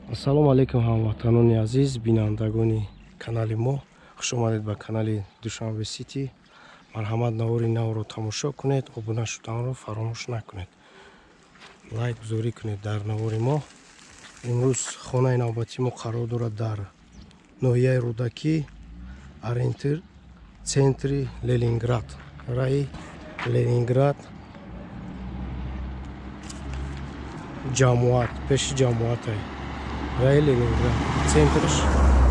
Ассалому алайкум ҳамватанони азиз, бинандагони канали мо. Хуш омадед ба канали Душанбе Сити. Марҳамат, навори навро тамошо кунед, обуна шуданро фаромӯш накунед. Лайк гузорӣ кунед дар навори мо. Имрӯз хонаи навбатии мо қарор дорад дар ноҳияи Рӯдакӣ, ориентир центри Ленинград, раи Ленинград, ҷамоат, пеши ҷамоатай. Раи Ленинград, центрш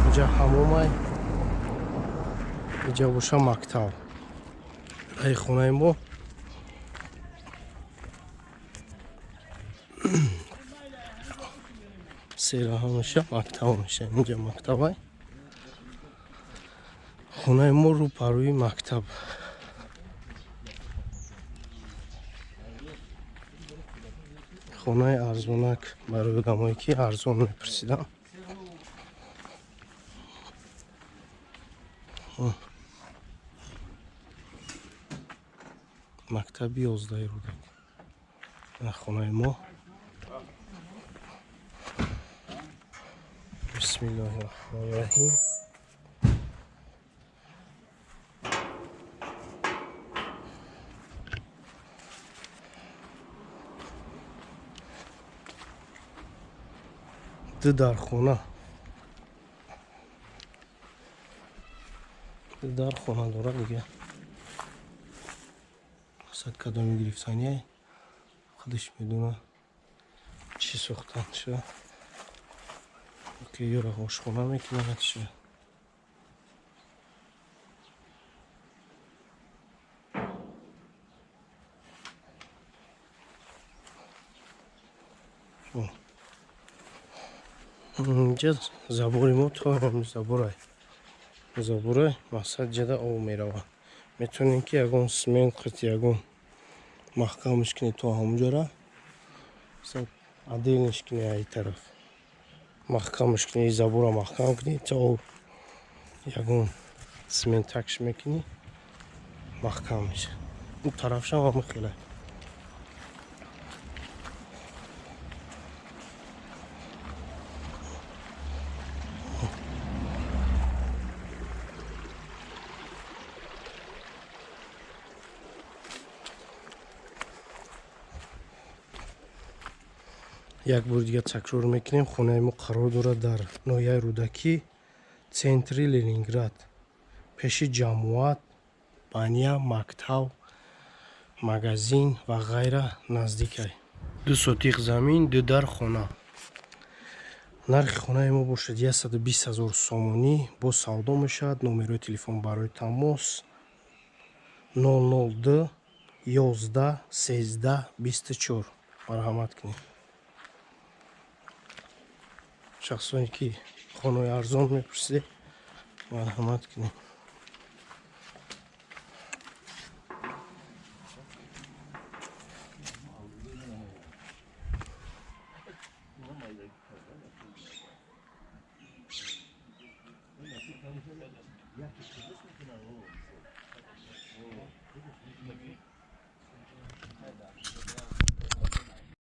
иҷа ҳамомай, иҷа боша мактаб. Раи хонаи мо сераҳа меша, мактаб меша. Инҷа мактабай. Хонаи мо рӯ парӯи мактаб. Хонаи арзонак барои одамое ки арзон мепурсидам. Мактаби 11 Рӯдакӣ. Хонаи мо. Бисмиллоҳи раҳмони раҳим. Ду дархона. Ду дархона дорад дига. Мақсад кадоми гирифтания худаш медона чӣ сохтан ша. Ки ёра ошхона мекунад ша. Инҷа забори мо то заборай. Заборай мақсад ҷада об меравад. Метавонем ки ягон смент қити ягон маҳкамш кунед то ҳамонҷора. Отдельныш кунед ай тараф. Маҳкамш кунед, забора маҳкам кунед то об ягон смент такш мекунӣ, маҳкам мешавад. Ин тарафшам ҳама хеле. Як бор дига такрор мекунем, хонаи мо қарор дорад дар ноҳияи Рӯдакӣ, центри Ленинград, пеши ҷамоат, баня, мактаб, магазин ва ғайра наздикай. 2 сотиқ замин, 2 дар хона. Нархи хонаи мо бошад 120 000 сомонӣ, бо савдо мешавад. Номерои телефон барои тамос 002 11 13 24. Марҳамат кунед. Шахсоне ки хонаи арзон мепурсед, марҳамат кунед.